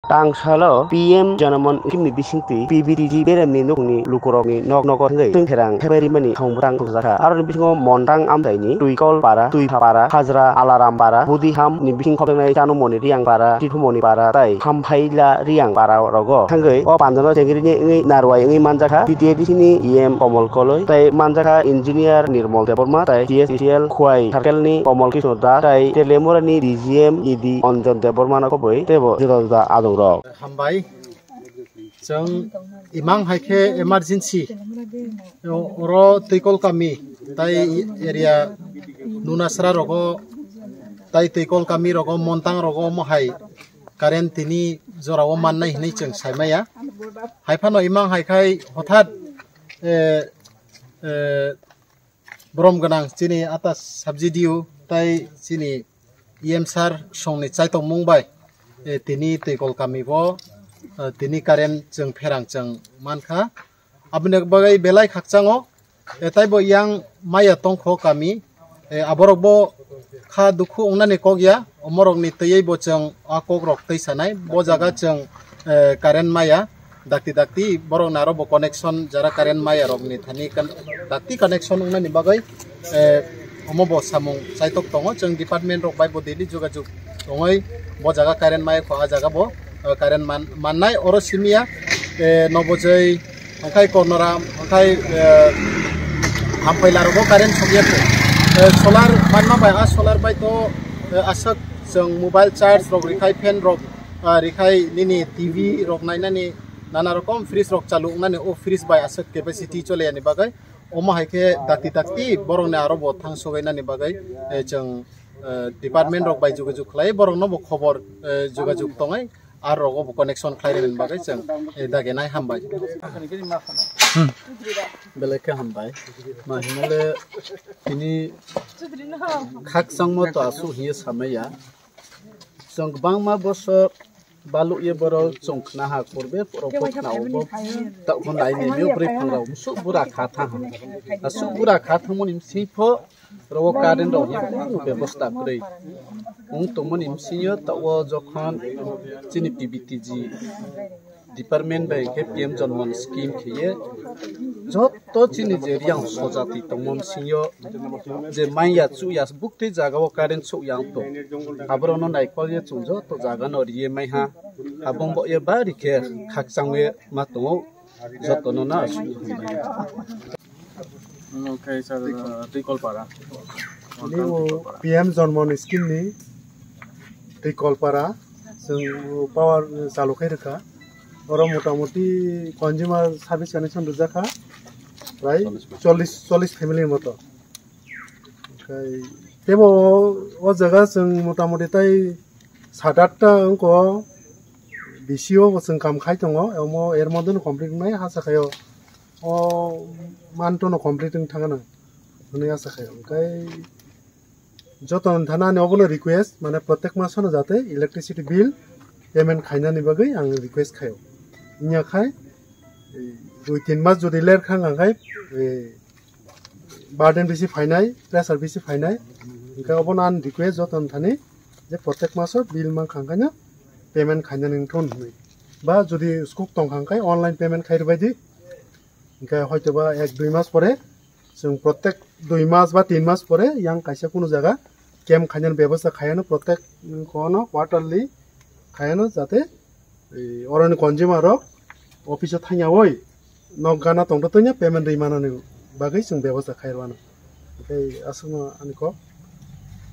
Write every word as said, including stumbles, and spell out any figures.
Tangsalo P M Janaman Scheme ni bisingtwi P B T G beremni nokni lukurokni nok nogo thangwi twi pherang thepairimani thong bwtang thokjakha. Aroni bisingo Montang amchaini Twikol para, Twipha para, Hajra Alaram para, Budiham ni bising khopjaknai Chanumoni Riang para, Tithumoni para tei Hamphaila Riang para rogo thangwi o pandano chengrini wngwi narwai wngwi manjakha. T T A D C ni E M Komol Koloi tei manjakha Engineer Nirmol Debbarma tei T S E C L Khwai Circle ni Komol Krishna Das tei Telemura ni D G M E D Anjan Debbarma no kubui teibo juda juda adongrok. Hambai. Chwng imang hai khe emergency. O-, oro Twikol kami tai area Nunasra rogo tai Twikol kami rogo Montang rogo omo hai current tini jorao mannai hinwi chwng saimaya. Hai phano imang hai khai hothat, eh, eh, borom gwnang chini ata subsidio tai chini E M sir songni chaitokmung bai, eh, tini Twikol kami bo, eh, tini current chwng pherang chwng mankha. Aboni bagwi belai khakchango, eh, taibo yang maya tongkho kami, eh, aborok bo kha dukhu wngnani kok ya, omorokni twiwi bo chwng a kokrok twi sanai, bo jaga chwng, eh, current maya. Dakti dakti borok ni aro bo connection jara current maya rok ni thani kan-, dakti connection wngnani bagwi, eh, omo bo samung chaitok tongo. Chwng department rok bai bo daily jogajog tongwi bo jaga current maya kho, a jaga bo, eh, current man-, mannai oro simiya, eh, Nobojoi, hwnkhai Kornoram, hwnkhai, eh, Hamphaila rogo current sokya kho. Eh, solar manma bai, a solar bai to, eh, aswk chwng mobile charge rok rikhai fan rok, ah, rikhai nini T V rok nainani nana rokom fridge rok chalu wngnani o fridge bai aswk capacity chole yani bagwi omo hai khe dakti dakti borok ni aro bo thang sogai nani bagwi, eh, chwng, eh, department rok bai jogajog khlai borok no bo khobor, eh, jogajog tongai ar rogo bo connection khlai rwni bagwi chwng, eh, dagi nai hambai. Hmm. Belai khe hambai. Ma hinale tini khakchangmo to aswk hiye samaya. Chwng kwbangma bosor balukye borok chwng khnaha korbe borok bo khna-o bo takhon nai nini bwrwi phangrok musuk bura kha thang. Asuk bura kha thangmani bising pho rogo current rok ni kunu bebosta kwrwi wng tongmani bisingo taoh o jokhon chini P B T G department bai khe P M Janman scheme kheye joto chini je Riang sojati tongmani bisingo je manya chuya buktwi jaga o current suk yang to aborok no naikol ye chwng joto jaga no riye maiha abong bo ye bari khe khakchang ye ma tongo joto no na asuk hambai. Oke, sir, uh, Twikol para. Ini o P M Janman scheme ni Twikol para, chwng power chalu khai rwkha. Oro motamuti consumer service connection rwjakha, prai chollish, chollish family ni moto. Oke, tebo o jaga chwng motamuti tai sat atta wngko B C O bo chwng kam khai tongo, omo er moddhe no complete wngnai ha sakhaio. O month no complete wng thangna hwnwi asa khai. Hwnkhe joto ni thani ani obono request, mane, protek masono jate electricity bill payment khainani bagwi ang request khaio. Wngya khai, eh, dui tin mas jodi ler kha, hwnka khai, eh, burden bisi phainai, pressure bisi phainai. Hwnkhe obono ani request joto ni thani je protek maso bill mankha, hwnkaino payment khainani wngthun hwnwi. Ba jodi skuk tongkha, hwnkhai online payment khai rwbaidi. Hingke hoitoba ek dui mas pore, chwng protek dui mas ba tin mas pore yang kaisa kunu jaga camp khainani bebosta khaiano, protek, mm, kono quarterly khaiano, jate, eh, oroni consumer rok office o thangyawi nok gana tongtotwino payment rwi manani bagwi chwng bebosta khai rwano. Hingke aswkno ani kok.